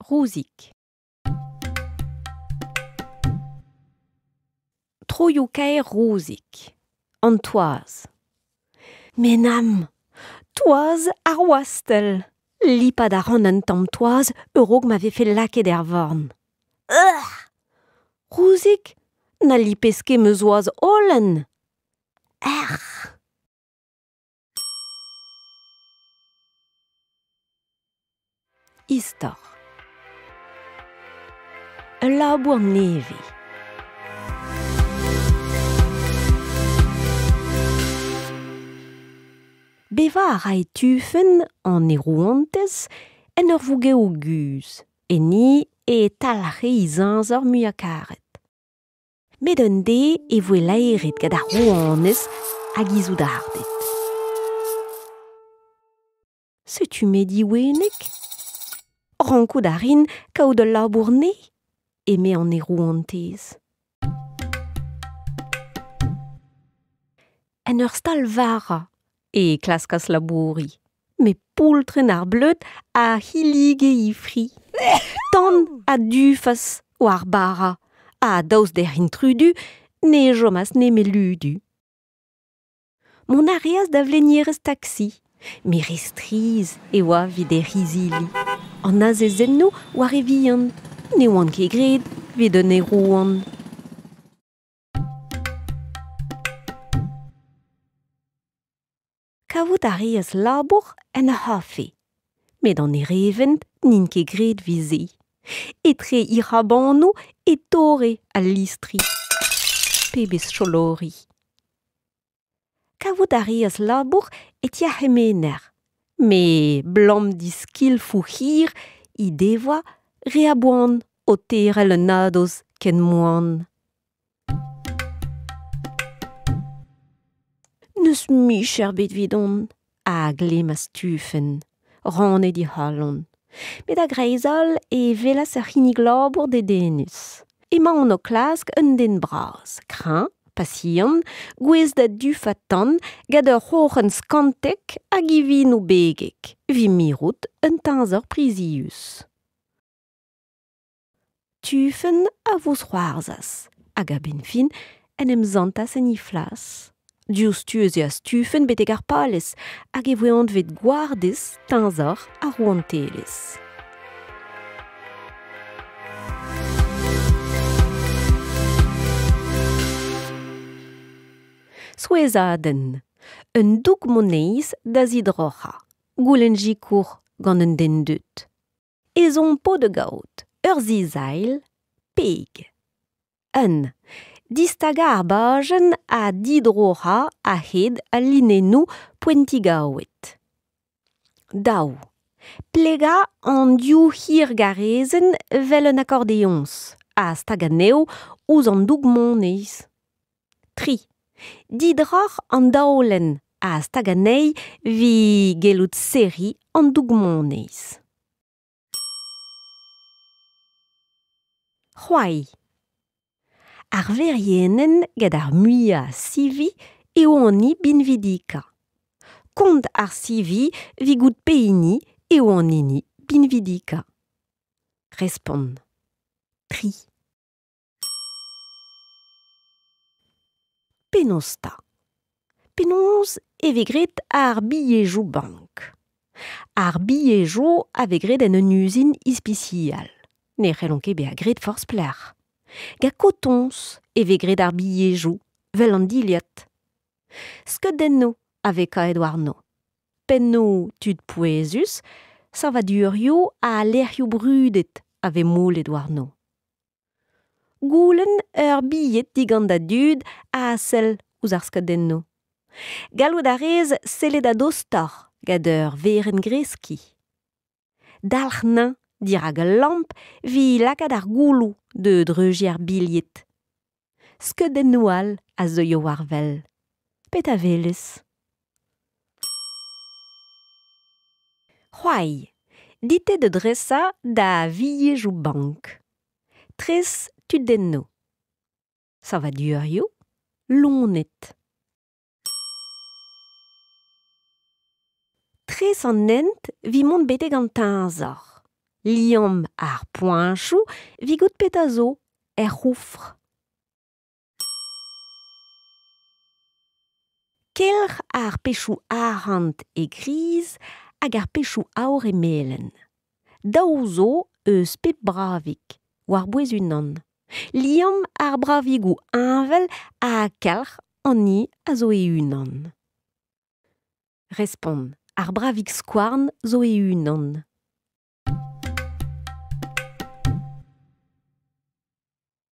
Rouzig. Troioù-kaer Rouzig. An toaz. Menam! Toaz ar wastell! Lipat a ran un tamm toaz a-raok ma vefe lakaet er forn. Ugh! Rouzig, na lipez ket ma zoaz holen! Erc'h! Istor. Ul labour nevez. Bevañ a rae Tufen an aerouantez en ur vougev guzh. Enni e talc'he he zeñzor muiañ-karet. Met un deiz e voe laeret gant ar rouanez hag he soudarded. Setu me diwenek. Rankout a rin kaout ul labour nevez, eme an aerouantez. En ur stal vara e klaskas labouriñ, met poultrenn ar bleud a hillige he fri. Tan a dufas war bara ha daoust d'hec'h intrudu ne chomas nemet ludu. Mont a reas da vlenierez taksi, met re strizh e oa evit hec'h izili. An azezennoù war e vihan ne oant ket graet evit un aerouant. Kavout a reas labour en ur c'hafe. Met an erevent n'int ket graet evit se. Etre he c'hrabanoù e torre al listri. Pebezh cholori! Kavout a reas labour e ti ar c'hemener. Met 'blam d'he skilfoù hir he devoa re a boan o terc'hel un nadoz ken moan. N'eus micher ebet evidon, a glemmas Tufen, rannet he c'halon. Met a-greiz-holl e welas ur c'hinnig labour dedennus. Emaon o klask un den bras, kreñv, pasiant, gouest da dufañ tan gant ur c'hroc'hen skantek hag ivinoù begek, evit mirout un teñzor prizius. Tufen a vousc'hoarzhas hag a-benn fin en em santas en he flas. Diouzhtu ez eas Tufen betek ar palez hag e voe anvet gwardez teñzor ar rouantelezh. Souezhadenn. Un doug-moneiz da zidroc'hañ. Goulenn sikour gant un den deuet. Ezhomm 'po da gaout ur sizailh peg. Un. Distagañ ar bajenn ha didroc'hañ a-hed al linennoù poentigaouet. Daou. Plegañ an div hirgarezenn 'vel un akordeoñs ha stagañ anezho ouzh an doug-moneiz. Tri. Didroc'h an daolenn ha stag anezhi evit gellout serriñ an doug-moneiz. C'hoari. Ar verienenn gant ar muiañ a sivi eo an hini binvidikañ. Kont ar sivi evit goût pehini eo an hini binvidikañ. Respont. Tri. Penaos 'ta ? Penaos e vez graet ar bilhejoù bank ? Ar bilhejoù a vez graet en un uzin ispisial. Ne c'hellont ket bezañ graet forzh pelec'h. Gant kotoñs e vez graet ar bilhejoù, 'vel an dilhad. Skeudennoù a vez kaet warno. Pennoù tud pouezus, savadurioù ha lec'hioù brudet a vez moullet warno. Goulenn ur bilhed digant da dud a sell ouzh ar skeudennoù. Gallout a rez sellet a-dostoc'h gant ur werenn-greskiñ. Dalc'h 'neñ dirak ul lamp evit lakaat ar gouloù da dreuziñ ar bilhed. Skeudennoù all a zeuio war wel. Petra 'welez ? C'hoari. Dit-te da dresañ da vilhejoù bank. Tres tudennoù. Savadurioù, loened. Tres an hent evit mont betek an teñzor. Liamm ar poeñchoù evit goût petra zo er c'houfr. Kelc'h ar pechoù arc'hant e gris hag ar pechoù aour e melen. Daou zo eus pep bravig, war-bouez unan. Liamm ar bravigoù heñvel ha kelc'h an hini a zo e-unan. Respont, ar bravig skouarn zo e-unan.